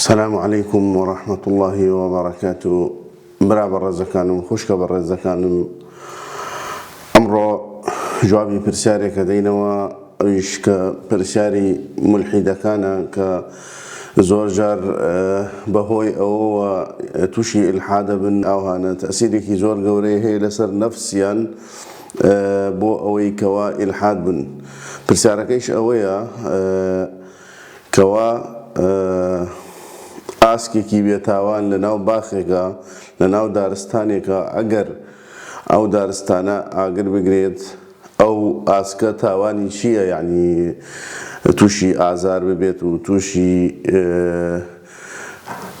سلام علیکم و رحمة اللە و بەرەکاتو برا بەڕێزەکانم خوشکە بەڕێزەکانم ئەمڕۆ جوابی پرسیارێکە دەینەوە ئەویش کە پرسیاری مولحیدەکانە کە زۆر جار بەهۆی ئەوەوە تووشی ئیلحادە بن ئاوهانە تەسیرێکی زۆر گەورەی هەیە لەسەر نەفسیان بۆ ئەوەی کەوا ئیلحاد بن پرسیارەکەیش ئەوەیە کەوا ئاسکێکی بێتاوان لەناو باخێکا، لەناو دارستانێکا، ئەگەر ئەو دارستانە ئاگر بگرێت، ئەو ئاسکە تاوانی چییە یەعنی تووشی ئازار ببێت و تووشی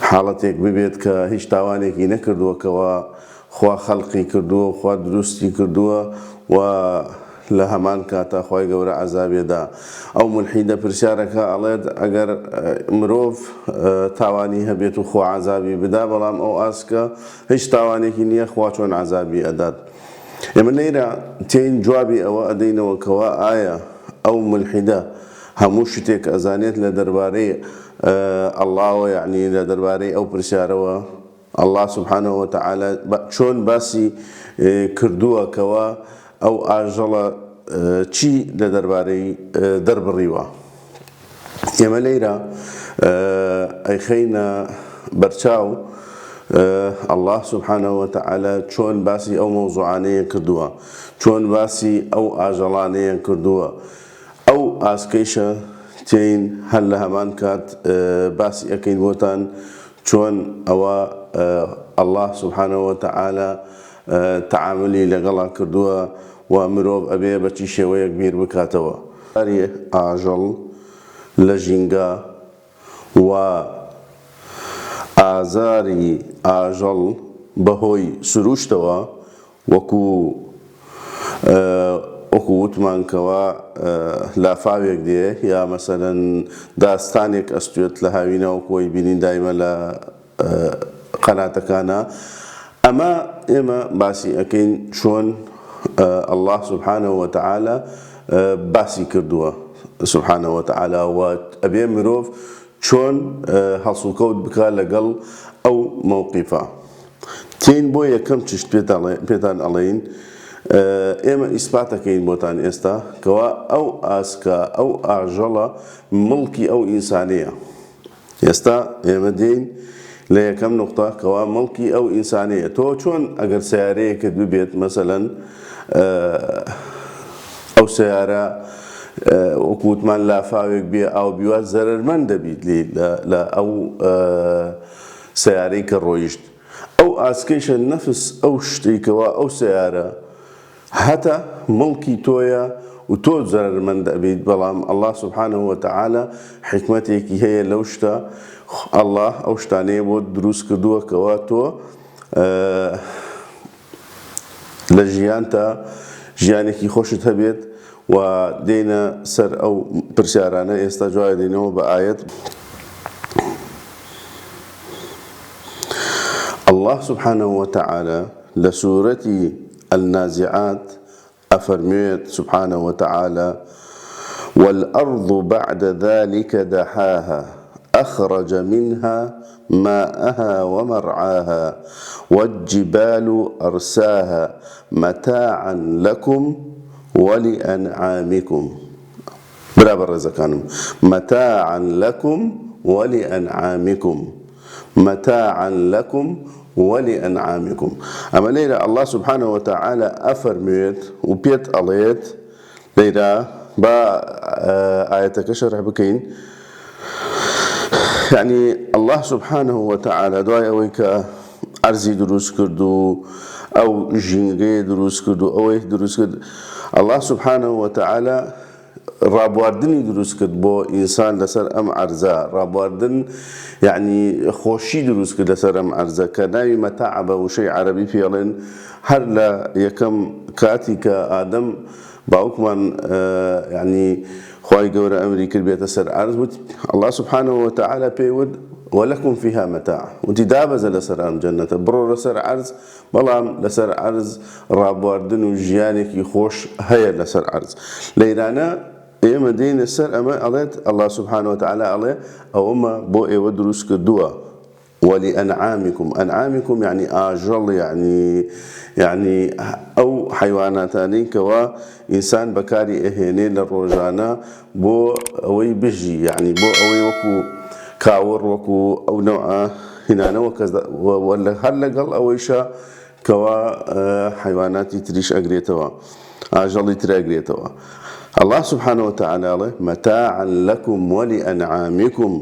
حاڵەتێک ببێت کە هیچ تاوانێکی نەکردووە کەوا خوا خەلقی کردووە و خوا دروستی کردووە و لە هەمان کاتا خوای گەورە عەزابێ دا. ئەو مولحیدە پرسیارەکا ئەڵێت ئەگەر مرۆڤ تاوانی هەبێت و خوا عەزابی بدا بەڵام ئەو ئاسکە هیچ تاوانێکی نیە خوا چۆن عەزابی ئەدات؟ ئێمە لێرە تێین جوابی ئەوە ئەدەینەوە کەوا ئایا ئەو مولحیدە هەموو شتێک ئەزانێت لە دەربارەی ئەڵڵاوە یەعنی لە دەربارەی ئەو پرسیارەوە؟ اللە سبحانە وتعالی چۆن باسی کردووە کەوا ئەو ئاژەڵە چی لە دەربارەی دەربڕیوە ئێمە لەیرە ئەیخەینە بەرچاو اللە سبحانە وتعالی چۆن باسی ئەو مەوزوعانەیە کردووە چۆن باسی ئەو ئاژەڵانەیە کردووە ئەو ئاسکەیشە تێین هەر لە هەمان کات باسی ئەکەین بۆتان چۆن ئەوە اللە سبحانە وتعالی تەعامولی لەگەڵا کردووە و مرۆڤ ئەبێ بە چی شێوەیەک بیر بکاتەوە. کاری ئاژەڵ لە ژینگە و ئازاری ئاژەڵ بەهۆی سروشتەوە وەکو وەکو وتمان کەوا لافاوێک دێ یا مەسەلەن داستانێک ئەستوێت لە هاوینە وەکو ئەی بینین دایمە لە قەناتەکانە ئەمە ئێمە باسی ئەکەین چۆن اللە سبحانە وتعالی باسی کردووە سبحانە وتعالی و ئەبێ مرۆڤ چۆن هەڵسوکەوت بکا لەگەڵ ئەو مەوقیفە. تێین بۆ یەکەم چشت پێتان ئەڵێین ئێمە ئیسپاتەکەین بۆتان ئێستا کەوا ئەو ئاسکە ئەو ئاژەڵە مڵکی ئەو ئینسانەیە ئێستا ئێمە دێین لە یەکەم نقطە کەوا مڵکی ئەو ئینسانەیە تۆ چۆن ئەگەر سیارەیەکت ببێت مەسەلەن ئەو سیارە وەکووتمان لافاوێک بێ ئاو بیوات زەرەرمەند دەبیت لە ئەو سەیارەی کە ڕۆیشت ئەو ئاسکەیشە نەفس ئەو شتەی کەوا ئەو سەیارە هەتە موڵکی تۆیە و تۆ زەرەرمەند ئەبیت بەڵام اللە سبحانە وتعالی حیکمەتێکی هەیە لەو شتە اللە ئەو شتانەیە بۆت دروست کردووە کەوا تۆ لە ژیانتا ژیانێکی خۆشت هەبێت و دێینە سەر ئەو پرسیارانە ئێستا جوابی دەینەوە بە ئایەت اللە سبحانه وتعالی لە سورەتی النازعات ئەفەرموێت سبحانە وتعالی، والارض بعد ذلک دحاها اخرج منها ماءها ومرعاها والجبال ارساها متاعا لکم ولانعامکم برا بەڕێزەکانم متاعا لکم ولانعامکم متاعا لکم ولانعامکم ئەمە لێرە اللە سبحانە وتعالی ئەفەرموێت و پێت ئەڵێت لێرە با ئایەتەکە شەرح بکەین یعنی اللە سبحانه وتعالی دوای ئەوەی کە ئەرزی دروست کرد و ئەو ژینگەیە دروست کرد و ئەوەی دروست کرد اللە سبحانه وتعالی ڕابواردنی دروست کرد بۆ ئینسان لەسەر ئەم عەرزە، ڕابواردن یەعنی خۆشی دروست کرد لەسەر ئەم عەرزە کە ناوی مەتاعە بە وشەی عەرەبی پێی ئەڵێن، هەر لە یەکەم کاتی کە ئادەم باوکمان یەعنی خوای گەورە ئەمری کرد بێتە سەر عەرز وت اللە سبحانە وتعالی پێی وت ولکم فیها متاع وتی دابەزە لەسەر ئەم جەنەتە بڕۆرە سەر عەرز بەڵام لەسەر عەرز ڕابواردن و ژیانێکی خۆش هەیە لەسەر عەرز لەیرانە. ئێمە دێینە سەر ئەمە ئەڵێت اللە سبحانە وتعالی ئەڵێ ئەوەمە بۆ ئێوە دروست کردووە ولانعامکم انعامکم یەعنی ئاژەڵ یەعنی یەعنی ئەو حەیواناتانەی کەوا ئینسان بەکاری ئەهێنێ لە ڕۆژانە بۆ ئەوەی بژی یەعنی بۆ ئەوەی وەکو کاوڕ وەکو ئەو نەوعە هینانە وە کەس هەر لەگەڵ ئەوەیشا کەوا حەیواناتی تریش ئەگرێتەوە ئاژەڵی تر ئەگرێتەوە اللە سبحانە وتعالی ئەڵێ متاعا لکم ولانعامکم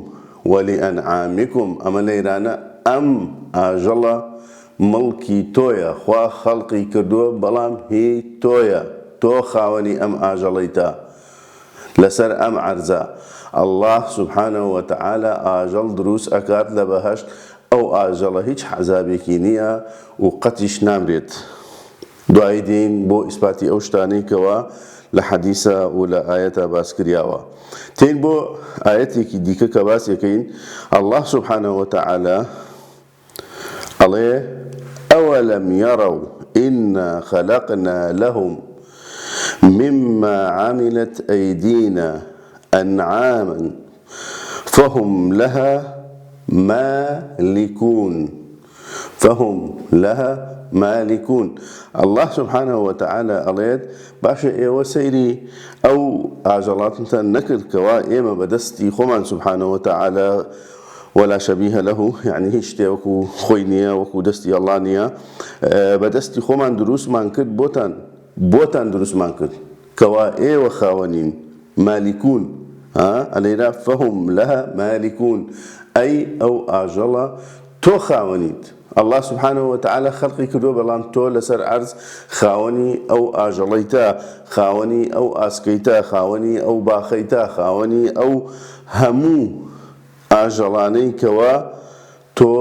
ولانعامکم ئەمە لەیرانە ئەم ئاژەڵە مڵکی تۆیە خوا خەڵقی کردووە بەڵام هی تۆیە تۆ خاوەنی ئەم ئاژەڵەیتە لەسەر ئەم عەرزە اللە سبحانە وتعالی ئاژەڵ دروست ئەکات لە بەهەشت ئەو ئاژەڵە هیچ عەزابێکی نیە و قەتیش نامرێت دوایی دێین بۆ ئیسپاتی ئەو شتانەی کەوا لە حەدیسا و لە ئایەتا باس کریاوە تێین بۆ ئایەتێکی دیکە کە باسێکەین اللە سبحانە وتعالی ئەڵێ، ئەوەلەم یەرەو ئینا خەلەقنا لەهم مما عەمیلەت ئەیدینا ئەنعاما فهم لها مالکون فهم لها مالکون اللە سبحانە وتعالی ئەڵێت، باشە ئێوە سەیری ئەو ئاژەڵاتنتان نەکرد کەوا ئێمە بەدەستی خۆمان سبحانە وتعالی ولا شبیه له یەعنی هیچ شتێ وەکو خۆی نییە وەکو دەستی اللە نییە بە دەستی خۆمان دروستمان کرد بۆتان بۆتان دروستمان کرد کەوا ئێوە خاوەنین مالکون ها ئەلەیرا فهم لها مالکون ئەی ئەو ئاژەڵە تۆ خاوەنیت اللە سبحانە وتعالی خەلقی کردووە بەڵام تۆ لەسەر عەرز خاوەنی ئەو ئاژەڵەیتە خاوەنی ئەو ئاسکەیتە خاوەنی ئەو باخەیتە خاوەنی ئەو هەموو ئاژەڵانەی کەوا تۆ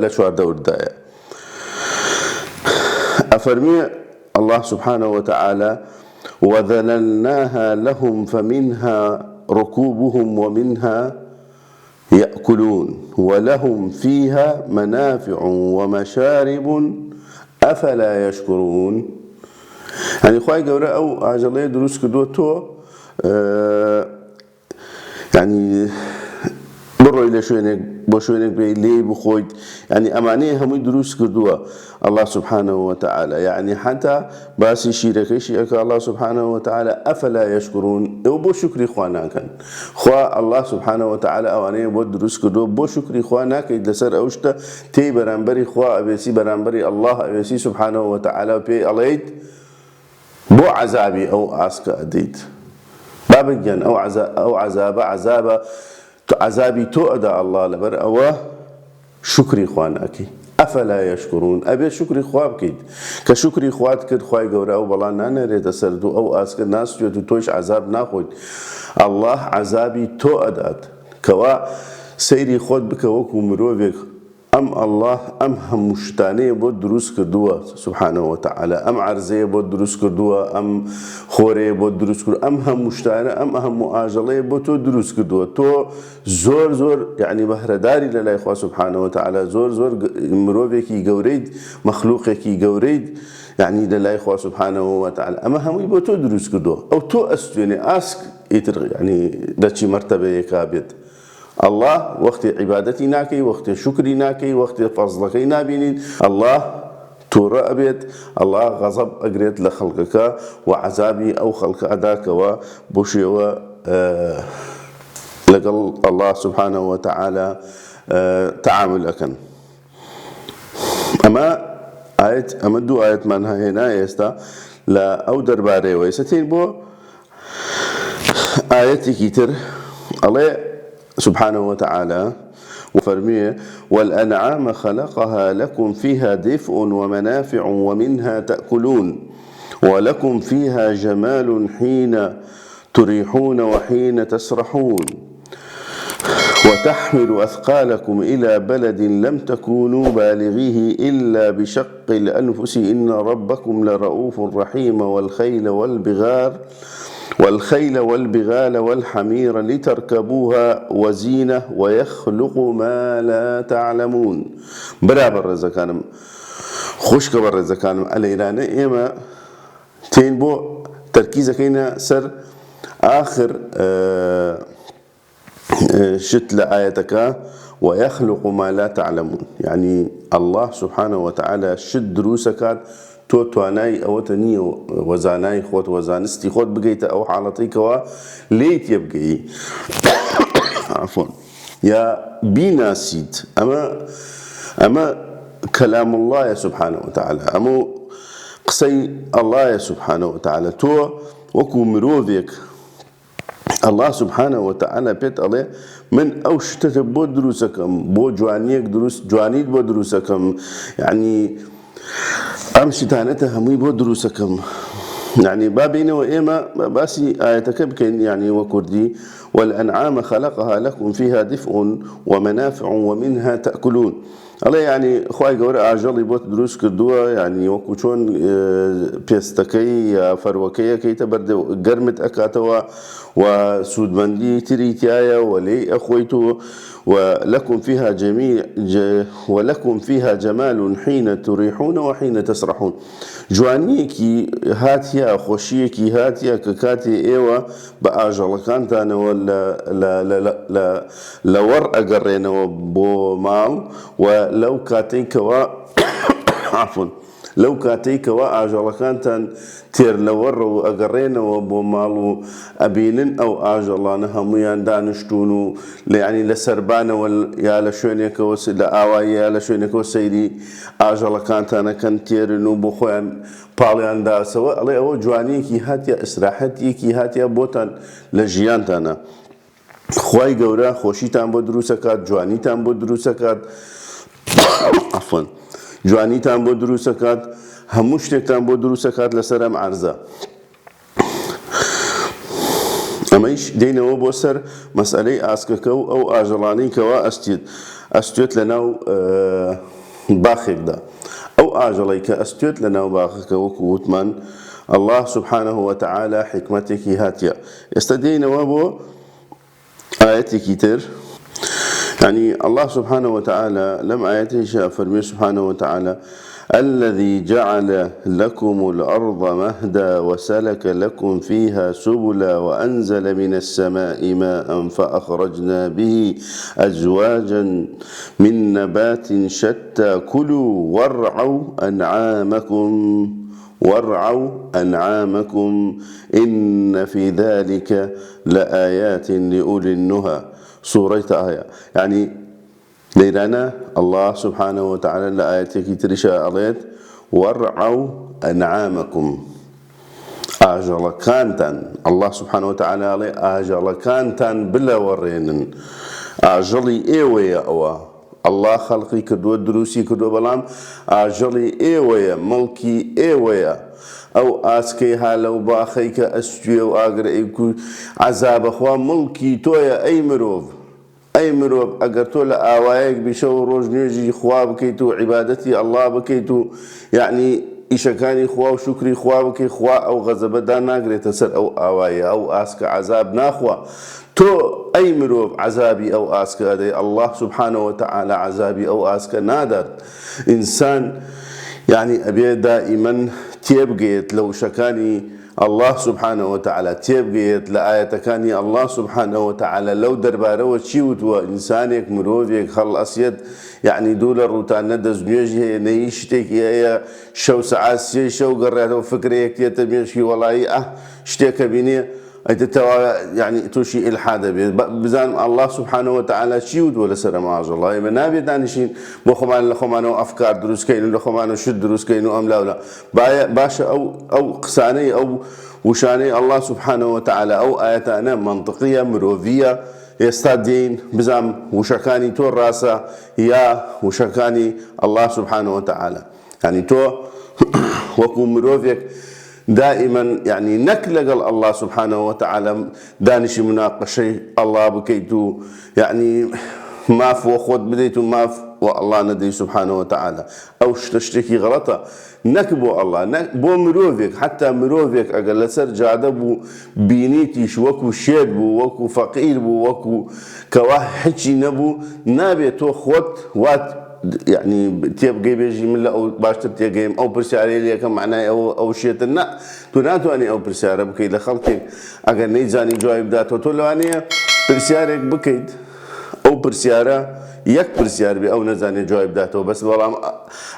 لە چواردەورتدایە. ئەفەرموێ اللە سبحانە وتعالی، وذللناها لهم فمنها رکوبهم ومنها یأکلون ولهم فیها منافع ومشارب افلا یشکرون یانی خوای گەورە ئەو ئاژەڵەیە دروست کردووە تۆ یانی بڕۆی لە شوێنێک بۆ شوێنێک بێ لێی بخۆیت یانی ئەمانەی هەمووی دروست کردووە اللە سبحانه وتعالی یعنی حتا باسی شیرەکەیشی ئەکا اللە سبحانه وتعالی افلا یشکرون ئێوە بۆ شوکری خوا ناکەن خوا اللە سبحانه وتعالی ئەوانەیە بۆت دروست کردووە بۆ شوکری خوا ناکەیت لەسەر ئەو شتە تێی بەرامبەری خوا ئەوێسی بەرامبەری اللە ئەوێسی سبحانه وتعالی و پێی ئەڵێیت بۆ عەزابی ئەو ئاسکە ئەدەیت بابە گیان ئەو ئەو عەزابە عەزابە عەزابی تۆ ئەدا اللە لەبەر ئەوە شوکری خوا ناکەی افلا یشکرون ئەبێ شوکری خوا بکەیت کە شوکری خوات کرد خوای گەورە ئەو بەڵا نانێرێتە سەرت و ئەو ئاسکە ناسوێت و تۆیش عەزاب ناخۆیت اللە عەزابی تۆ ئەدات کەوا سەیری خۆت بکە وەکو مرۆڤێک ئەم اللە ئەم هەموو شتانەیە بۆت دروست کردووە سبحانە وتعالی ئەم عەرزەیە بۆت دروست کردووە ئەم خۆرەیە بۆت دروست کردووە ئەم هەموو شتانە ئەم هەموو ئاژەڵەیە بۆ تۆ دروست کردووە تۆ زۆر زۆر یعنی بەهرەداری لە لای خوا سبحانە وتعالی زۆر زۆر مرۆڤێکی گەورەیت مەخلوقێکی گەورەیت یعنی لە لای خوا سبحانە وتعالی ئەمە هەمووی بۆ تۆ دروست کردووە ئەو تۆ ئەستوێنێ ئاسک ئیتر یعنی لە چی مەرتەبەیەکا بێت اللە وەختێ عیبادەتی ناکەی وەختێ شوکری ناکەی وەختێ فەزڵەکەی نابینیت اللە توڕە ئەبێت اللە غەزەب ئەگرێت لە خەڵکەکە و عەزابی ئەو خەڵکە ئەدا کەوا بەو شێوە لەگەڵ اللە سبحانە وتعالی تەعامول ئەکەن. ئەمە ئایەت ئەمە دوو ئایەتمان هێنا ئێستا لە ئەو دەربارەیەوە ئێستا تێین بۆ ئایەتێکی تر ئەڵێ سبحانه وتعالى وفرمي والأنعام خلقها لكم فيها دفء ومنافع ومنها تأكلون ولكم فيها جمال حين تريحون وحين تسرحون وتحمل أثقالكم إلى بلد لم تكونوا بالغيه إلا بشق الأنفس إن ربكم لرؤوف رحيم والخيل والبغال والخيل والبغال والحمير لتركبوها وزينة ويخلق ما لا تعلمون برا بەڕێزەکانم خوشکە بەڕێزەکانم ئەلەیرانە ئێمە تێین بۆ تەرکیز ئەکەینە سەر. ئاخر شت لە ئایەتەکە ویخلق ما لا تعلمون یعنی اللە سبحانە وتعالی شت دروست ئەکات تۆ توانای ئەوەتە نییە وە زانای خۆت وە زانستی خۆت بگەیتە ئەو حاڵەتەی کەوا لێی تێبگەی عفوا یا بیناسیت ئەمە ئەمە کەلام اللە سبحانە وتعالی ئەمە قسەی اللە سبحانە وتعالی تۆ وەکو مرۆڤێک اللە سبحانە وتعالی پێت ئەڵێ من ئەو شتەتە بۆ دروستەکەم بۆ جوانیەک دروست جوانیت بۆ دروستەکەم یعنی ئەم شتانەتە هەمووی بۆ دروستەکەم یعنی با بینەوە ئێمە باسی ئاەتەکە بکەین یعنی وە کوردی والأنعام خلقها لكم فيها دفء ومنافع ومنها تأكلون ئەڵێ یانی خوای گەورە ئاژەڵی بۆت دروست کردووە یانی وەکو چۆن پێستەکەی یا فەروەکەی ئەکەیتە بەر گەرمت ئەکاتەوە و سوودمەندی تری تایە و لێی ئەخۆیت و ولكم فيها جميع ولكم فيها جمال حين تريحون وحين تسرحون جوانیەکی هاتیە خۆشیەکی هاتیە کە کاتێ ئێوە بە ئاژەڵەکانتانەوە لە لە لە لە لەوەڕ ئەگەڕێنەوە بۆ ماڵ و لەو کاتەی کەوا عەفوەن لەو کاتەی کەوا ئاژەڵەکانتان تێر لەوەڕە و ئەگەڕێنەوە بۆ ماڵ و ئەبینن ئەو ئاژەڵانە هەموویان دانیشتوون و لە یانی لە سەربانەوە یا لە شوێنێکەوە لە ئاوایی یا لە شوێنێکەوە سەیری ئاژەڵەکانتان ئەکەن تێرن و بۆ خۆیان پاڵیان داسەوە ئەڵێ ئەوە جوانیەکی هاتیە ئیسراحەتیەکی هاتیە بۆتان لە ژیانتانا خوای گەورە خۆشیتان بۆ دروست ئەکات جوانیتان بۆ دروست ئەکات عەفوەن جوانیتان بۆ دروست ئەکات هەموو شتێکتان بۆ دروست ئەکات لەسەر ئەم عەرزە ئەمەیش دێنەوە بۆ سەر مەسئەلەی ئاسکەکە و ئەو ئاژەڵانەی کەوا ئەستێت ئەستێت لە ناو باخێکدا ئەو ئاژەڵەی کە ئەستێت لە ناو باخەکە وەکو وتمان اللە سبحانه وتعالی حیکمەتێکی هاتیە ئێستا دێینەوە بۆ ئایەتێکی تر یعنی اللە سبحانه وتعالی لەم ئایەتێکیشا فەرمی سبحانه وتعالی الذي جعل لكم الأرض مهدا وسلك لكم فيها سبلا وأنزل من السماء ماء فأخرجنا به أزواجا من نبات شتى كلوا وارعوا أنعامكم وارعوا أنعامكم إن في ذلك لآيات لأولي النهى سوڕەی تاهەیە یانی لەیرانە اللە سبحانە وتعالی لە ئایەتێکی تریشا ئەڵێت وارعوا أنعامكم ئاژەڵەکانتان اللە سبحانە وتعالی ئەڵێ ئاژەڵەکانتان بلەوەڕێنن ئاژەڵی ئێوەیە ئەوە اللە خەڵقی کردووە دروستی کردووە بەڵام ئاژەڵی ئێوەیە مڵکی ئێوەیە ئەو ئاسکەی ها لەو باخەی کە ئەستوێ و ئاگر ئەیکو عەزابە خوا مڵکی تۆیە ئەی مرۆڤ ئەی مرۆڤ ئەگەر تۆ لە ئاوایەک بی شەو و ڕۆژ نوێژی خوا بکەیت و عیبادەتی اللە بکەیت و یەعنی ئیشەکانی خوا و شوکری خوا بکەی خوا ئەو غەزەبە داناگرێتە سەر ئەو ئاوایە ئەو ئاسکە عەزاب ناخوا تۆ ئەی مرۆڤ عەزابی ئەو ئاسکە ئەدەی اللە سبحانە وتعالی عەزابی ئەو ئاسکە نادات ئینسان یەعنی ئەبێ دائیمەن تێبگەیەت لە وشەکانی اللە سبحانە وتعالی تێبگەیەت لە ئایەتەکانی اللە سبحانە وتعالی لەو دەربارەوە چی وتووە ئینسانێک مرۆڤێک هەڵئەسێت یەعنی دوو لە ڕووتان نە دەستنوێژی هەیە نە هیچ شتێکی هەیە شەو سەعات سێی شەو گەڕێتەوە فکرەیەک تێتە مێشکی وەڵایی ئاه شتێکە بینێ ئیتر تەواوە یەعنی توشی ئیلحاد ئەبێت بزانم اللە سبحانە وتعالی چی وتووە لەسەر ئەم ئاژەڵە ئێمە نابێت دانیشین بۆ خۆمان لە خۆمانەوە ئەفکار دروست کەین و لە خۆمانەوە شت دروست کەین و ئەم لاولا باشە ئەو ئەو قسانەی ئەو وشانەی اللە سبحانە وتعالی ئەو ئایەتانە مەنتقیە مرۆڤیە ئێستا دێین بزانم وشەکانی تۆ ڕاستە یا وشەکانی اللە سبحانە وتعالی یانی تۆ وەکو مرۆڤێک دائیمەن یانی نەک لەگەڵ اللە سبحانە وتعالی دانیشی مناقەشەی اللە بکەیت و یانی ماف وە خۆت بدەیت و ماف وە اللە نەدەی سبحانە وتعالی ئەو شتە شتێکی غەڵەتە نەک بۆ اللە نەک بۆ مرۆڤێک حەتا مرۆڤێک ئەگەر لەسەر جادە بوو بینیتیش وەکو شێت بوو وەکو فەقیر بوو وەکو کەوا هیچی نەبوو نابێت تۆ خۆت وات. یعنی تێبگەی بێژی من لە ئەو باشتر تێگەیم ئەو پرسیارەی لێکەم معنای ئەو ئەو شێتە نا تۆ ناتوانانی ئەو پرسیارە بکەیت لە خەڵکێک ئەگەر نەیزانی جوابی بداتەوە تۆ لەوانەیە پرسیارێک بکەیت ئەو پرسیارە یەک پرسیار بێ ئەو نەزانێت جوابی بداتەوە بەس بەڵام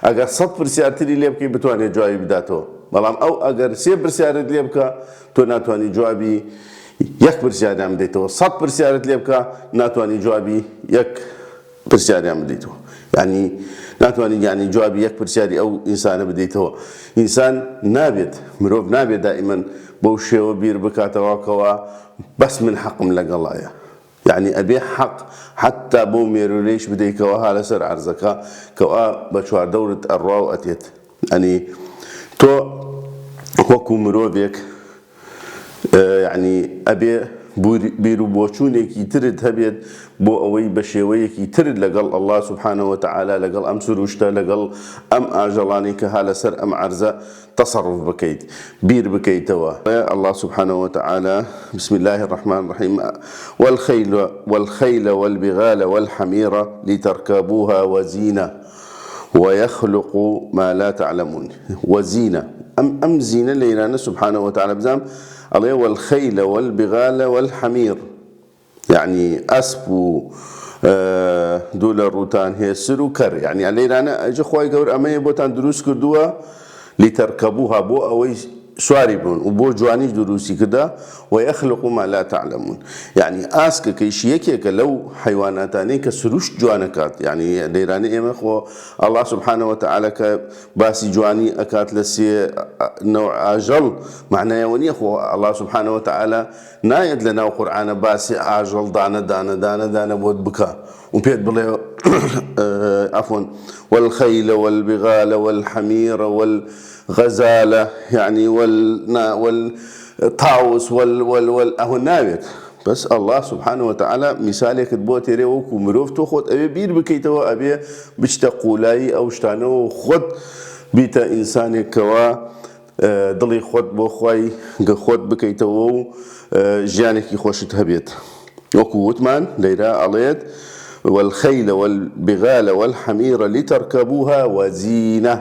ئەگەر سەد پرسیارتری لێ بکەی بتوانێت جوابی بداتەوە بەڵام ئەو ئەگەر سێ پرسیارت لێ بکە تۆ ناتوانانی جوابی یەک پرسیاریان بدەیتەوە سەد پرسیارت لێ بکە ناتوانانی جوابی یەک پرسیاریان بدەیتەوە یعنی ناتوانانی یعنی جوابی یەک پرسیاری ئەو ئینسانە بدەیتەوە ئینسان نابێت مرۆڤ نابێت دائیمەن بەو شێوە بیر بکاتەوە کەوا بەس من حەقم لەگەڵایە یەعنی ئەبێ حەق حەتتا بەو مێرولەیش بدەی کەوا ها لەسەر عەرزەکە کەوا بە چواردەورت ئەڕوا و ئەتێت یەعنی تۆ وەکو مرۆڤێک یەعنی ئەبێ بیر و بۆچوونێکی ترت هەبێت بۆ ئەوەی بە شێوەیەکی تر لەگەڵ اللە سبحانە وتعالی لەگەڵ ئەم سروشتە لەگەڵ ئەم ئاژەڵانەی کە ها لەسەر ئەم عەرزە تەسەڕوف بکەیت بیر بکەیتەوە. اللە سبحانە وتعالی بسم اللە الرحمن الرحیم والخیل والخیل والبغال والحمیر لترکبوها وزینە ویخلق ما لا تعلمون وزینە ئەم ئەم زینە لەیرانە سبحانە وتعالی بزانم ئەڵێ والخیل والبغال والحمیر یەعنی ئەسپ و دوولە ڕووتان هێسر و کەر یەعنی لەیرانە ئەجە خوای گەور ئەمەیە بۆتان دروست کردووە لترکبوها بۆ ئەوەی سواری بوون و بۆ جوانیش دروستی کردە ويخلق ما لا تعلمون یعنی ئاسکەکەیش یەکێکە لەو حیواناتانەی کە سروشت جوانەکات یعنی لەیرانە ئێمە خۆ الله سبحانه وتعالى کە باسی جوانی ئەکات لە سێ نەوع ئاژەڵ معنای ئەوە نییە خۆ الله سبحانه وتعالى نایەت لە ناو قورعانە باسی ئاژەڵ دانە دانە دانە دانە بۆت بکا و پێت بڵێ عفوا والخيل والبغال والحمير والغزال يعني وال والطاوس وال وال وال ئەوە ناوێت بەس اللە سبحانە وتعالی میسالێکت بۆ تێرێ وەکو مرۆڤ تۆ خۆت ئەوێ بیر بکەیتەوە ئەبێ بچتە قولایی ئەو شتانەوە و خۆت بیتە ئینسانێک کەوا دڵی خۆت بۆ خوای گە خۆت بکەیتەوە و ژیانێکی خۆشت هەبێت وەکو وتمان لەیرا ئەڵێت والخیل والبغال والحمیر لترکبوها وزینە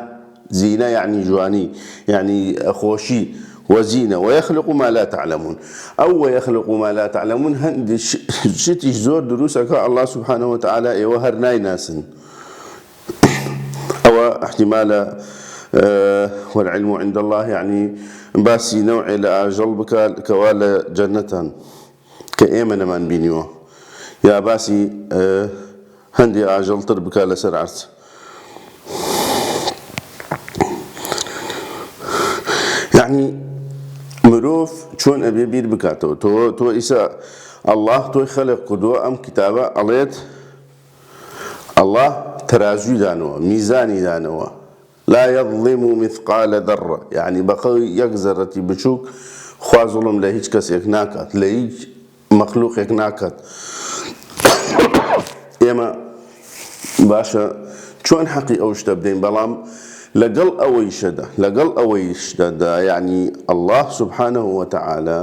زینە یعنی جوانی یعنی خۆشی وزینە ويخلق ما لا تعلمون ئەو ويخلق ما لا تعلمون هەندێک شتیش زۆر دروست ئەکا الله سبحانه وتعالى ئێوە هەر نایناسن ئەوە احتیمالە والعلم عند اللە یەعنی باسی نەوعێ لە ئاژەڵ بکا کەوا لە جەنەتان کە ئێمە نەمان بینیوە یا باسی هەندێ ئاژەڵ تر بکا لەسەر عەرز. یەعنی مرۆڤ چۆن ئەبێ بیر بکاتەوە تۆ تۆ ئیسا ئەڵڵاه تۆی خەلق کردووە ئەم کتابە ئەڵێت اللە تەرازوی دانەوە میزانی دانەوە لا یظلم مثقال ذرە یەعنی بەقەی یەک زەرەتی بچوک خوا زوڵم لە هیچ کەسێک ناکات لە هیچ مەخلوقێک ناکات ئێمە باشە چۆن حەقی ئەو شتە بدەین بەڵام لەگەڵ ئەوەیشەدا لەگەڵ ئەوەیشدا یەعنی اللە سبحانه وتعالی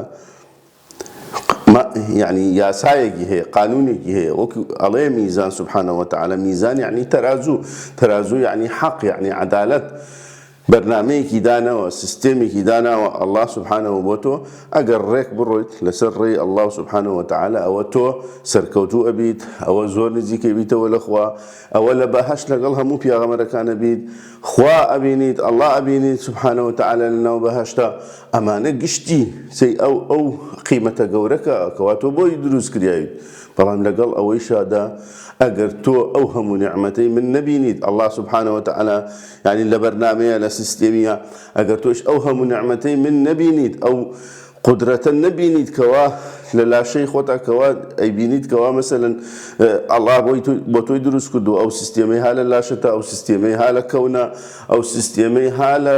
یەعنی یاسایەکی هەیە قانونێکی هەیە وەک ئەڵێ میزان سبحانە وتعالی میزان یەعنی تەرازوو تەرازوو یەعنی حەق یەعنی عەدالەت بەرنامەیەکی داناوە سیستێمێکی داناوە ئەڵڵا سبحانە بۆ تۆ ئەگەر ڕێک بڕۆیت لەسەر ڕێی ئەڵڵا سبحانە وتعالی ئەوە تۆ سەرکەوتوو ئەبیت ئەوە زۆر نزیکە بیتەوە لە خوا ئەوە لە بەهەشت لەگەڵ هەموو پیاغەمەرەکان ئەبیت خوا ئەبینیت ئەڵڵا ئەبینیت سبحانە وتعالی لەناو بەهەشتا ئەمانە گشتی سەی ئەو ئەو قیمەتە گەورەکە کەوا تۆ بۆی دروست کریاویت بەڵام لەگەڵ ئەوەیشادا ئەگەر تۆ ئەو هەموو نیعمەتەی من نەبینیت اللە سبحانە وتعالی یعنی لە بەرنامەیە لە سیستێمیە ئەگەر تۆش ئەو هەموو نیعمەتەی من نەبینیت ئەو قودرەتە نەبینیت کەوا لە لاشەی خۆتا کەوا ئەیبینیت کەوا مەسەلەن ئەڵا بۆی بۆ تۆی دروست کردو ئەو سیستێمەی ها لە لاشەتا ئەو سیستێمەی ها لە کەونە ئەو سیستێمەی ها لە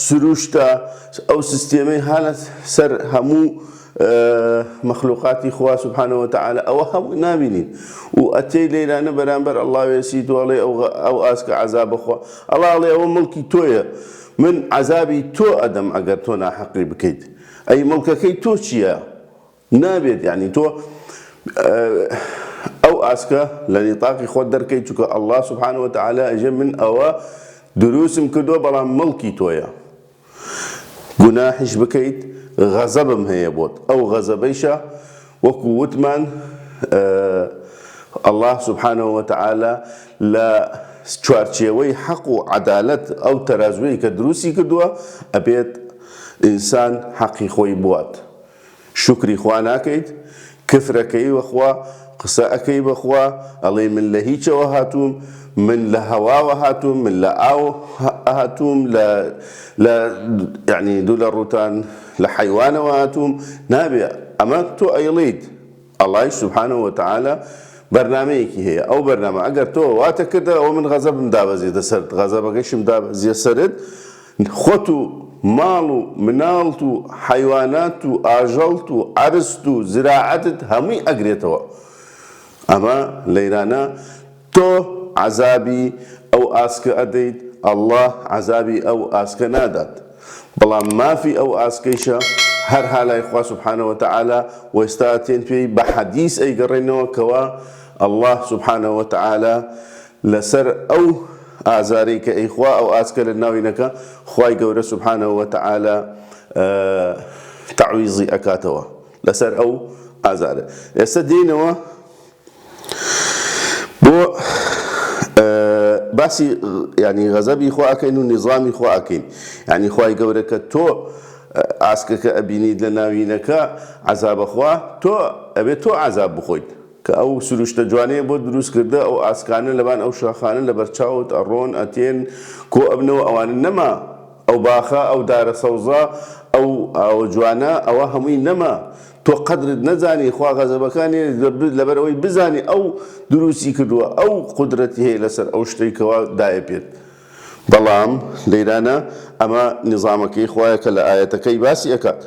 سروشتە ئەو سیستێمەی ها لە سەر هەموو مەخلوقاتی خوا سبحانە وتعالی ئەوە هەموو نابینیت و ئەتێی لەیرانە بەرامبەر ئەڵا وێسیت و ئەڵێ ئەو ئاسکە عەزابە خوا ئەڵا ئەڵێ ئەوە مڵکی تۆیە من عەزابی تۆ ئەدەم ئەگەر تۆ ناحەقی بکەیت ئەی مڵکەکەی تۆ چیە نابێت یانی تۆ. ئەو ئاسکە لە نیتاقی خۆت دەرکەی چونکە اللە سبحانە وتعالی ئەژێ من ئەوە دروستم کردووە بەڵام مڵکی تۆیە گوناحیش بکەیت غەزەبم هەیە بۆت ئەو غەزەبەیشە وەکو وتمان اللە سبحانە وتعالی لە چوارچێوەی حەق و عەدالەت ئەو تەرازووەی کە دروستی کردووە ئەبێت ئینسان حەقی خۆی بوات شوکری خوا ناکەیت کفرەکەی بە خوا قسە ئەکەی بە خوا ئەڵێی من لە هیچەوە هاتووم من لە هەواوە هاتووم من لە ئاو هاتووم لە لە یعنی دوو لە ڕووتان لە حەیوانەوە هاتووم نابێ ئەمە تۆ ئەیڵێیت ئەڵای سبحانە وتعالی بەرنامەیەکی هەیە ئەو بەرنامە ئەگەر تۆ واتە کردە ئەوە من غەزەبم دابەزێتە سەرت غەزەبەکەشم دابەزیە سەرت خۆت و ماڵ و مناڵت و حەیوانات و ئاژەڵت و عەرزت و زراعەتت هەمووی ئەگرێتەوە ئەمە لەیرانە تۆ عەزابی ئەو ئاسکە ئەدەیت اللە عەزابی ئەو ئاسکە نادات بەڵام مافی ئەو ئاسکەیشە هەر ها لای خوا سبحانە وتعالی و ئێستا ئەتێن پێی بە حەدیس ئەیگەڕێنەوە کەوا اللە سبحانە وتعالی لەسەر ئەو ئازارەی کە ئەیخوا ئەو ئاسکە لە ناوینەکە خوای گەورە سبحانە وتعالی تەعویزی ئەکاتەوە لەسەر ئەو ئازارە ئێستا دێینەوە بۆ باسی یعنی غەزەبی خوا ئەکەین و نیزامی خوا ئەکەین یعنی خوای گەورە کە تۆ ئاسکەکە ئەبینیت لە ناوینەکە عەزابە خوا تۆ ئەبێت تۆ عەزاب بخۆیت کە ئەو سروشتە جوانەیە بۆت دروست کردە ئەو ئاسکانە لەبان ئەو شاخانە لەبەر چاوت ئەڕۆن ئەتێن کۆ ئەبنەوە ئەوانە نەما ئەو باخە ئەو دارە سەوزە ئەو ئاوە جوانە ئەوە هەمووی نەما تۆ قەدرت نەزانی خوا غەزەبەکانی لەبەر ئەوەی بزانی ئەو دروستی کردووە ئەو قودرەتی هەیە لەسەر ئەو شتەی کەوا دایە پێت بەڵام لەیرانە ئەمە نیزامەکەی خوایە کە لە ئایەتەکەی باسی ئەکات.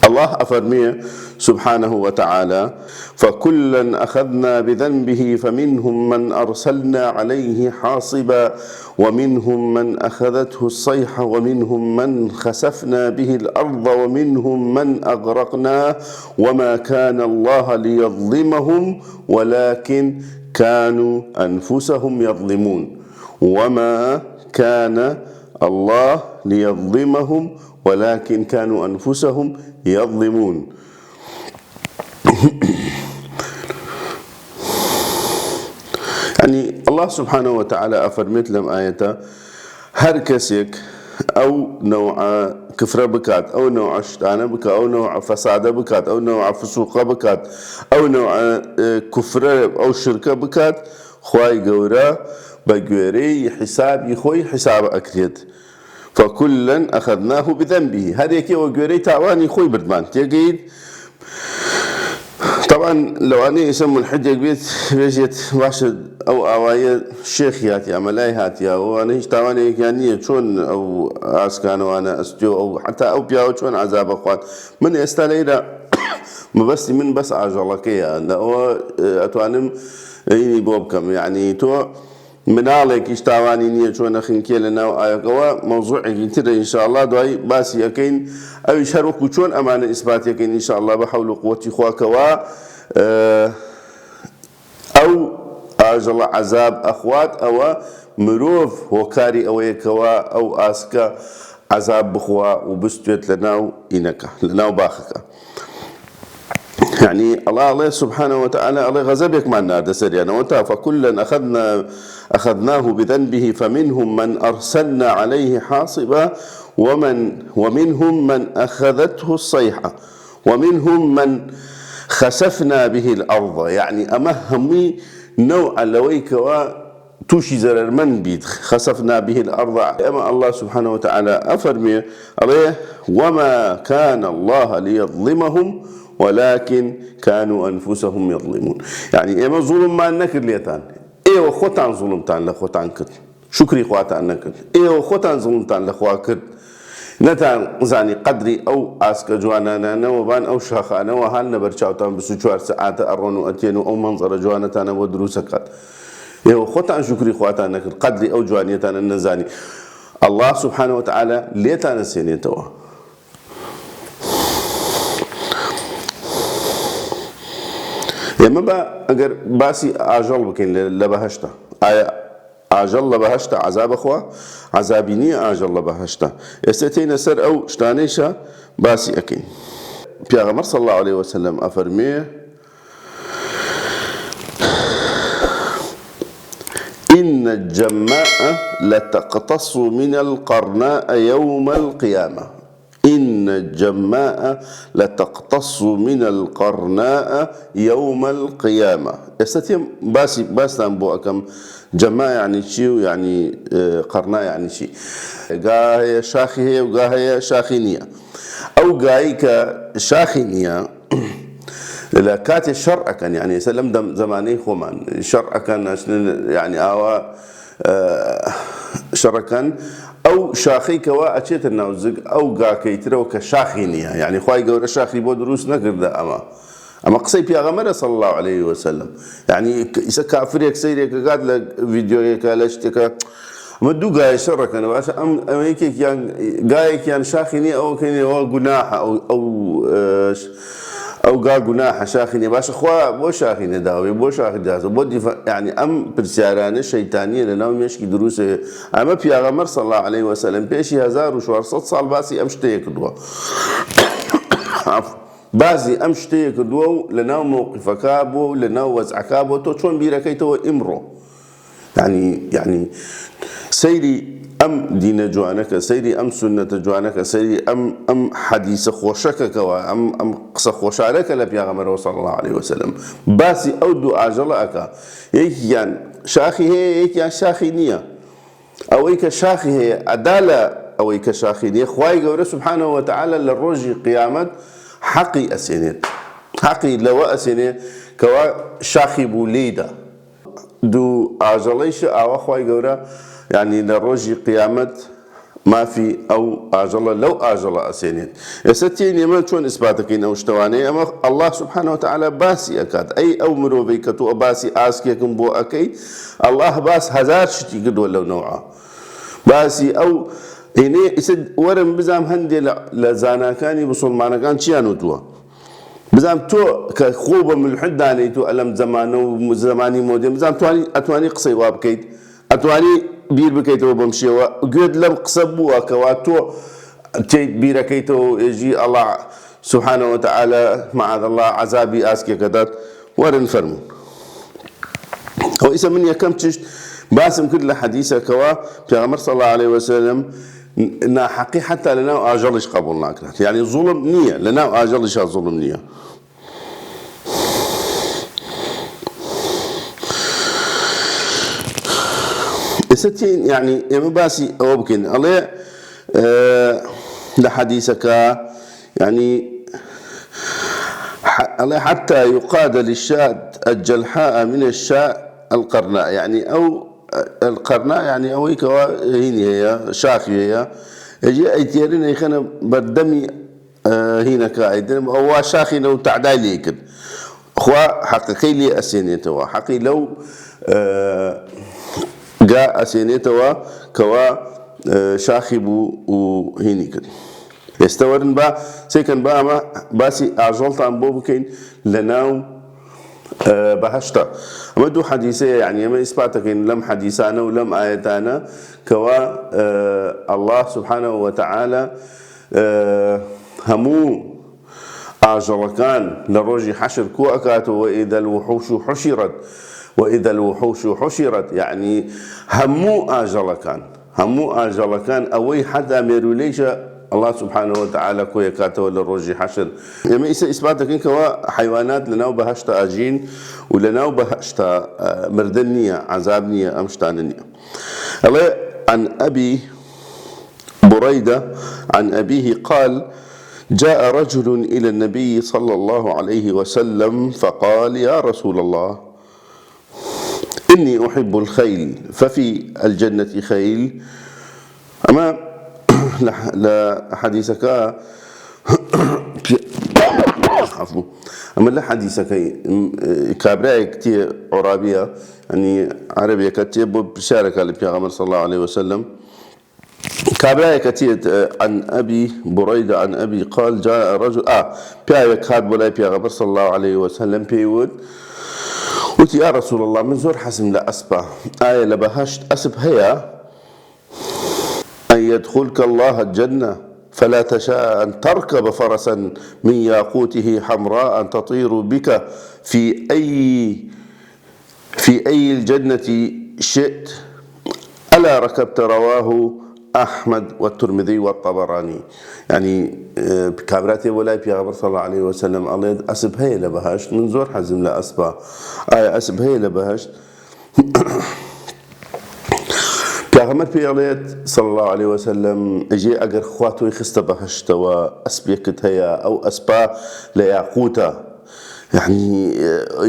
اللە ئەفەرموێ سبحانە وتعالی، فکلا اخذنا بذنبه فمنهم من ارسلنا علیه حاصبا ومنهم من اخذته الصیحە ومنهم من خسفنا به الارض ومنهم من اغرقناه وما کان اللە لیظلمهم ولکن کانوا انفسهم یظلمون وما کان اللە لیظلمهم ولکن کانوا انفسهم یظلمون. یعنی اللە سبحانە وتعالی ئەفەرمێت لەم ئایەتە هەر کەسێک ئەو نەوعە کفرە بکات ئەو نەوعە شتانە بکات ئەو نەوعە فەسادە بکات ئەو نەوعە فسوقە بکات ئەو نەوعە کوفرە ئەو شرکە بکات خوای گەورە بە گوێرەی حیسابی خۆی حیساب ئەکرێت فکلا اخذناه بذنبه هەر یەکێ وە گوێرەی تاوانی خۆی بردمان تێگەیت تەبعەن لەوانەیە ئێستا مولحیدێک بێت بێژێت باشە ئەو ئاوایە شێخی هاتیە مەلای هاتیە ئەوانە هیچ تاوانێکیان نییە چۆن ئەو ئاسکانەوانە ئەستێ ئەو حتا ئەو پیاوە چۆن عەزابە خوات من ئێستا لەیرە مەبەستی من بەس ئاژەڵەکەیە لەئەوە ئەتوانم ئینی بۆ بکەم یعنی تۆ مناڵێکیش تاوانی نیە چۆن ئەخنکێ لە ناو ئاوێکەوە مەوزوعێکی ترە ان شاء اللە دوای باسی ئەکەین ئەویش هەر وەکو چۆن ئەمانە ئیسپاتی ئەکەین ان شاء اللە بە حەول و قوەتی خوا کەوا ئەو ئاژەڵە عەزاب ئەخوات ئەوە مرۆڤ هۆکاری ئەوەیە کەوا ئەو ئاسکە عەزاب بخوا و بستوێت لە ناو ئینەکە لە ناو باخەکە. یەعنی ئەڵا ئەڵێ سبحانە وتعالی ئەڵێ غەزەبێکمان ناردە سەریانەوە تا فکلا اخذنا اخذناه بذنبه فمنهم من ارسلنا عليه حاصبا ومن ومنهم من اخذته الصيحة ومنهم من خسفنا به الارض یەعنی ئەمە هەمووی نەوعە لەوەی کەوا توشی زەرەرمەند بیت، خسفنا به الارض، ئەمە اللە سبحانە وتعالی ئەفەرموێ ئەڵێ، وما کان اللە لیظلمهم ولکن کانوا انفسهم یظلمون، یەعنی ئێمە زوڵممان نەکرد لێتان، ئێوە خۆتان زوڵمتان لە خۆتان کرد، شوکری خواتان نەکرد، ئێوە خۆتان زوڵمتان لە خوا کرد، نەتان زانی قەدری ئەو ئاسکە جوانانانە وەبان ئەو شاخانەوە هاننە بەرچاوتان 24 سەعاتە ئەڕۆن و ئەتێن و ئەو مەنزەرە جوانەتانە بۆ دروست ئەکات. ئێوە خۆتان شوکری خواتان نەکرد قەدری ئەو جوانیەتانە نەزانی اللە سبحانە وتعالی لێتان ئەسێنێتەوە. ئێمە با ئەگەر باسی ئاژەڵ بکەین لە بەهەشتا ئایا ئاژەڵ لە بەهەشتا عەزابە خوا عەزابی نییە ئاژەڵ لە بەهەشتا ئێستا تێینە سەر ئەو شتانەیشە باسی ئەکەین پیاغەمبەر صلی اللە علیە وسلم ئەفەرموێ ان الجماء لتقتص من القرناء يوم القيامة ان الجماء لتقتص من القرناء یوم القیامە ئێستا تێم باسی باستان بۆ ئەکەم جەما یعنی چی و یعنی قەرنا یعنی چی گا هەیە شاخی هەیە و گا هەیە شاخی نییە ئەو گایی کە شاخی نییە لە کاتێ شەڕ ئەکەن یعنی ئێستا لەم دەم زەمانەی خۆمان شەڕ ئەکەن یعنی ئاوا شەڕەکان ئەو شاخەی کەوا ئەچێتە ناو زگ ئەو گاکەی ترەوە کە شاخی نییە یعنی خوای گەورە شاخی بۆ دروست نەکردە ئەمە ئەمە قسەی پیاغەمەرە صلی الله علیه وسلم یعنی ئیسە کافرێک سەیرێک ئەکات لە ڤیدیۆیەکە لە شتێکە ئەمە دوو گایە شەڕەکەن باشە ئەم ئەمە یەکێکیان گایەکیان شاخی نییە ئەوەکەی نییە ئەوە گوناحە ئەو ئەو ئەو گا گوناحە شاخی نیە باشە خوا بۆ شاخی نەداوێ بۆ شاخی دازە بۆ دیفا یعنی ئەم پرسیارانە شەیتانیە لە ناو مێشکی دروست ئەمە پیاغەمبەر صلی الله علیه وسلم پێشی 1400 ساڵ باسی ئەم شتەیە کردووە باسی ئەم شتەیە کردووە و لە ناو مەوقفەکە بووە و لە ناو وەزعەکە بووە تۆ چۆن بیرەکەیتەوە ئیمڕۆ یانی یانی سەیری ئەم دینە جوانەکە سەیری ئەم سوننەتە جوانەکە سەیری ئەم ئەم حەدیسە خۆشەکە کەوا ئەم ئەم قسە خۆشانەکە لە پیاغەمبەرەوە صلی الله علیه وسلم باسی ئەو دوو ئاژەڵە ئەکا یەکیان شاخی هەیە یەکیان شاخی نییە ئەوەی کە شاخی هەیە ئەدا لە ئەوەی کە شاخی نییە خوای گەورە سبحانه وتعالی لە ڕۆژی قیامەت حەقی ئەسێنێت حەقی لەوە ئەسێنێ کەوا شاخی بوو لێیدا دوو ئاژەڵەیشە ئاوا خوای گەورە یانی لە ڕۆژی قیامەت مافی ئەو ئاژەڵە لەو ئاژەڵە ئەسێنێت ئێستا تێین ئێمە چۆن ئیسپاتەکەین ئەو شتەوانەی ئەمە اللە سبحانە وتعالی باسی ئەکات ئەی ئەو مرۆڤەی کە تۆ باسی ئاسکێکم بۆ ئەکەی اللە باس هەزار شتی کردووە لەو نەوعە باسی ئەو هینەیە ئیستا وەرن بزانم هەندێ لە زاناکانی موسڵمانەکان چیان وتووە بزانم تۆ کە خۆو بە مولحد دانێیت و ئەلەم زەمانە و زەمانی مۆدێرن بزانم توانی ئەتوانی قسەی وا بکەیت ئەتوانی بیر بکەیتەوە بەم شێوە گوێت لەم قسە بووە کەوا تۆ تێیت بیرەکەیتەوە و ئێژی ئەڵا سبحانە وتعالی معاذ الله عەزابی ئاسکێکەدات وەرن فەرموون ئەو ئیسە من یەکەم چشت باسم کرد لە حەدیسەکەوە پێغەمبەر صلی الله علیه وسلم ناحەقی حەتا لەناو ئاژەڵیش قەبوڵ ناکرێت یانی زوڵم نییە لەناو ئاژەڵیشا زوڵم نییە. ئێستا تێین یعنی ئێمە باسی ئەوە بکەین ئەڵێ لە حەدیسەکە یعنی ئەڵێ حتى يقاد للشاة الجلحاء من الشاة القرناء یعنی ئەو القرناء یانی ئەوەی کەوا هینی هەیە شاخی هەیە ئەجێ ئەیتێرن ئەیخەنە بەردەمی هینەکە ئەیدرم ئەووا شاخی لەو تەعدای لێ کرد خوا حەقەکەی لێ ئەسێنێتەوە حەقی لەو گا ئەسێنێتەوە کەوا شاخی بوو و هینی کرد ئێستا وەرن با سێکەن با ئەمە باسی ئاژەڵتان بۆ بکەین لە ناو بەهەشتە ئەمە دوو حەدیسەیە یعنی ئەمە ئیسپاتەکەین لەم حەدیسانە و لەم ئایەتانە کەوا اللە سبحانه وتعالی هەموو ئاژەڵەکان لە ڕۆژی حەشر کۆ ئەکاتەوە وإذا الوحوش حشرت وإذا الوحوش حشرت یعنی هەموو ئاژەڵەکان هەموو ئاژەڵەکان ئەوەی حەتا مێروولەیشە اللە سبحانە وتعالی کۆیەکاتەوە لە ڕۆژی حەشر. ئێمە ئیسە ئیسبات دەکەین کەوا حەیوانات لەناو بەهەشتا ئەژین و لەناو بەهەشتا مردن نییە عەزاب نییە ئەم شتانە نییە. ئەڵێ عن ابی بريدة عن أبيه قال جاء رجل إلى النبي صلى الله عليه وسلم فقال يا رسول الله إني أحب الخيل ففي الجنة خيل ئەمە لە حەدیسەکە ئەمە لە حەدیسەکەی کابرایەک تێ عرابیە ئەنی عەرەبیەکە تێ بۆ پرسیارەکە لە پێغەمبەر صلی الله علیه وسلم کابرایەک ئەچێت عن ابی بريدە عن ابی قال جاء رجل ئا پیاوێک هات بۆ لای پێغەمبەر صلی اللە علیه وسلم پێی وت وتی، یا رسول اللە من زۆر حەزم لە ئەسپە، ئایا لە بەهەشت ئەسپ هەیە؟ ان یدخلک اللە الجنە فلا تشاء ان ترکب فرسا من یاقوته حمراء تطیر بک فی ای فی ای الجنە شئت الا رکبت رواه احمد والترمذی والطبرانی یانی کابرا تێ بۆ لای پێغەمبەر صلی اللە علیە وسلم ئەڵێت ئەسپ هەیە لە بەهەشت من زۆر حەزم لە ئەسپە ئایا ئەسپ هەیە لە بەهەشت پێغەمبەر پێی ئەڵێت صلی اللە علیە وسلم ئەجێ ئەگەر خوا تۆی خستە بەهەشتەوە ئەسپێکت هەیە ئەو ئەسپە لە یاقوتە یەعنی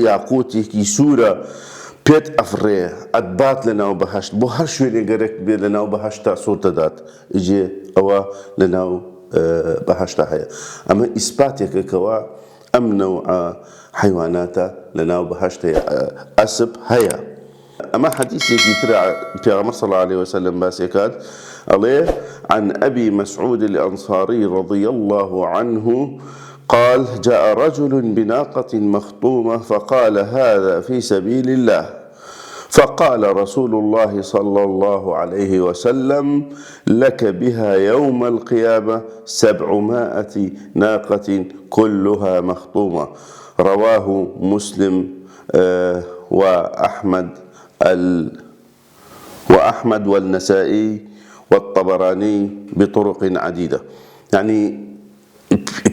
یاقوتێکی سوورە پێت ئەفڕێ ئەتبات لە ناو بەهەشت بۆ هەر شوێنێ گەرەک بێ لە ناو بەهەشتا سوڕ دەدات ئیجێ ئەوە لە ناو بەهەشتا هەیە ئەمە ئیسپاتێکە کەوا ئەم نەوعە حەیواناتە لە ناو بەهەشت هەیە ئەسپ هەیە. ئەمە حەدیسێکی ترە پێغەمبەر صلی اللە علیە وسلم باسی ئەکات ئەڵێ، عن ابی مسعود الانصاری رضی اللە عنه قال جاء رجل بناقة مخطومة فقال هذا في سبیل اللە فقال رسول اللە صلی اللە علیه وسلم لک بها یوم القیامە سبعمائة ناقة کلها مخطومە رواه مسلم وأحمد ال وأحمد والنسائي والطبراني بطرق عديدة یەعنی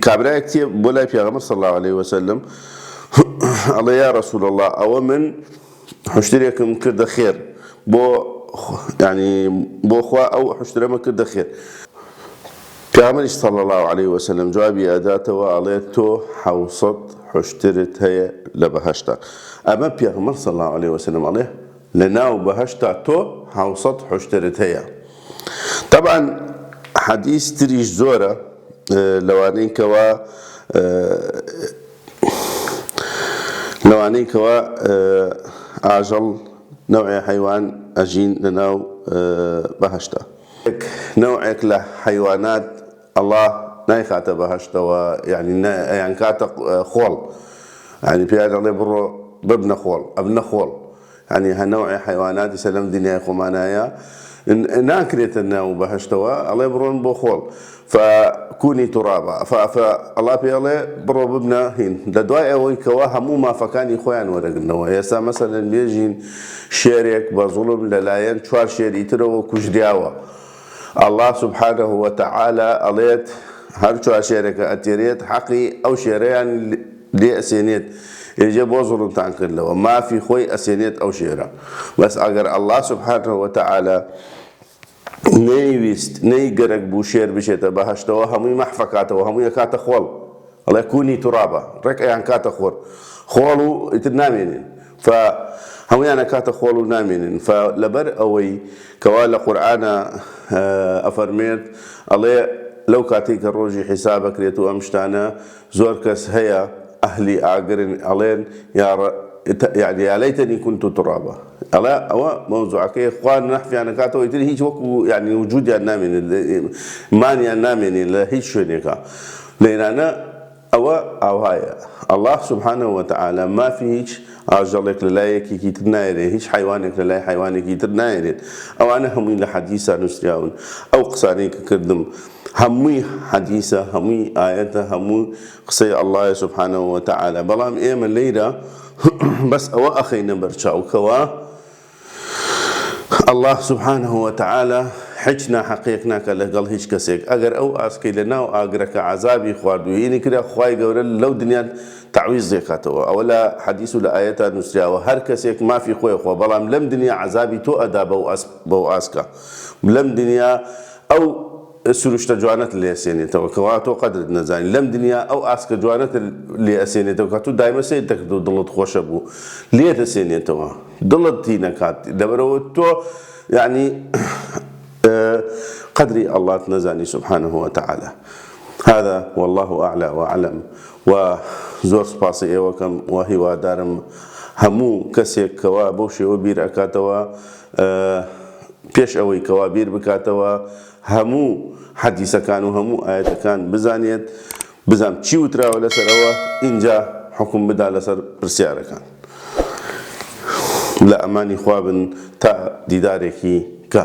کابرایەک تێ بۆ لای پێغەمبەر صلی الله علیه وسلم ئەڵێ یا رسول الله ئەوە من حشترێکم کردە خێر بۆ یعنی بۆ خوا ئەو حشترەمە کردە خێر پێغەمبەریش صلی اللە علیە وسلم جوابی ئەداتەوە ئەڵێ تۆ حەوسەد حوشترت هەیە لە بەهەشتا ئەمە پێغەمبەر صلی اللە علیە وسلم ئەڵێ لە ناو بەهەشتا تۆ حەوسەد حوشترت هەیە طبعا حەدیث تریش زۆرە لەوانەی کەوا لەوانەی کەوا ئاژەڵ نەوعێ حەیوان ئەژین لە ناو بەهەشتا. نەوعێک لە حەیوانات ئەڵا نایخاتە بەهەشتەوە یانی ئەیانکاتە خۆڵ یانی پێیان ئەڵێ بڕۆ ببنە خۆڵ ئەبنە خۆڵ یانی هە نەوعێ حەیواناتی سەر لەم دنیای خۆمانایە ناکرێتە ناو بەهەشتەوە ئەڵێ بڕۆن بۆ خۆڵ فکونی ترابا ف ئەڵا پێ ئەڵێ بڕۆ ببنە هین لە دوای ئەوەی کەوا هەموو مافەکانی خۆیان وەرەگرنەوە ئێستا مەسەلەن بێژین شێرێک بە زوڵم لەلایەن چوار شێری ترەوە کوژریاوە اللە سبحانە وتعالی ئەڵێت هەر چوار شێرەکە ئەتێرێت حەقی ئەو شێرەیان لێ ئەسێنێت ئێجێ بۆ زوڵمتان کردەوە مافی خۆی ئەسێنێت ئەو شێرە بەس ئەگەر اللە سبحانە وتعالی نەیویست نەی گەرەک بوو شێر بچێتە بەهەشتەوە هەمووی مەحفەکاتەوە هەمووی ئەکاتە خۆڵ ئەڵێ کونی تورابە ڕێک ئەیانکاتە خۆر خۆڵ و ئیتر نامێنن ف هەموویان ئەکاتە خۆڵ و نامێنن ف لەبەر ئەوەی کەوا لە قورئانا ئەفەرمێت ئەڵێ لەو کاتەی کە ڕۆژی حیساب ئەکرێت و ئەم شتانە زۆر کەس هەیە ئەهلی ئاگرن ئەڵێن یا یعنی یا لیتنی کنت ترابا ئەڵێ ئەوە مەوزوعەکەی خوا نەحفیان ئەکاتەوە ئیتر هیچ وەکو یعنی وجودیان نامێنێت مانیان نامێنێت لە هیچ شوێنێکا لەیرانە ئەوە ئاوهایە اللە سبحانە وتعالی مافی هیچ ئاژەڵێک لەلای یەکێکی تر نایەرێ هیچ حەیوانێک لەلای حەیوانێکی تر نایەرێت ئەوانە هەمووی لە حەدیسا نووسراون ئەو قسانەی کە کردم هەمووی حەدیسە هەمووی ئایەتە هەموو قسەی اللە یە سبحانە وتعالی بەڵام ئێمە لەیرە بەس ئەوە ئەخەینە بەرچاو کەوا اللە سبحانە وتعالی حیچ ناحەقیەک ناکات لەگەڵ هیچ کەسێک ئەگەر ئەو ئاسکەی لەناو ئاگرەکە عەزابی خوارد و هینی کرا خوای گەورە لەو دنیا تەعویز دەکاتەوە ئەوە لە حەدیس و لە ئایەتا نوسراوە هەر کەسێک مافی خۆی خوا بەڵام لەم دنیا عەزابی تۆ ئەدا بەو ئاسکە لەم دنیا ئەو سروشتە جوانەت لێ ئەسێنێتەوە کەوا تۆ قەدرت نەزانی لەم دنیا ئەو ئاسکە جوانەت لێ ئەسێنێتەوە کە تۆ دایمە سەیرت دەکرد و دڵت خۆشە بوو لێت ئەسێنێتەوە دڵت تی نەکات لەبەرئەوە تۆ یەعنی قەدری ئەڵڵات نەزانی سبحانه وتعالی هذا والله اعلى واعلم و زۆر سوپاسی ئێوەکەم و هیوادارم هەموو کەسێک کەوا بەو شێوە بیر ئەکاتەوە پێش ئەوەی کەوا بیر بکاتەوە هەموو حەدیسەکان و هەموو ئایەتەکان بزانێت بزان چی وتراوە لەسەر ئەوە ئینجا حوکم بدا لەسەر پرسیارەکان. لە ئەمانی خوا بن تا دیدارێکی کە.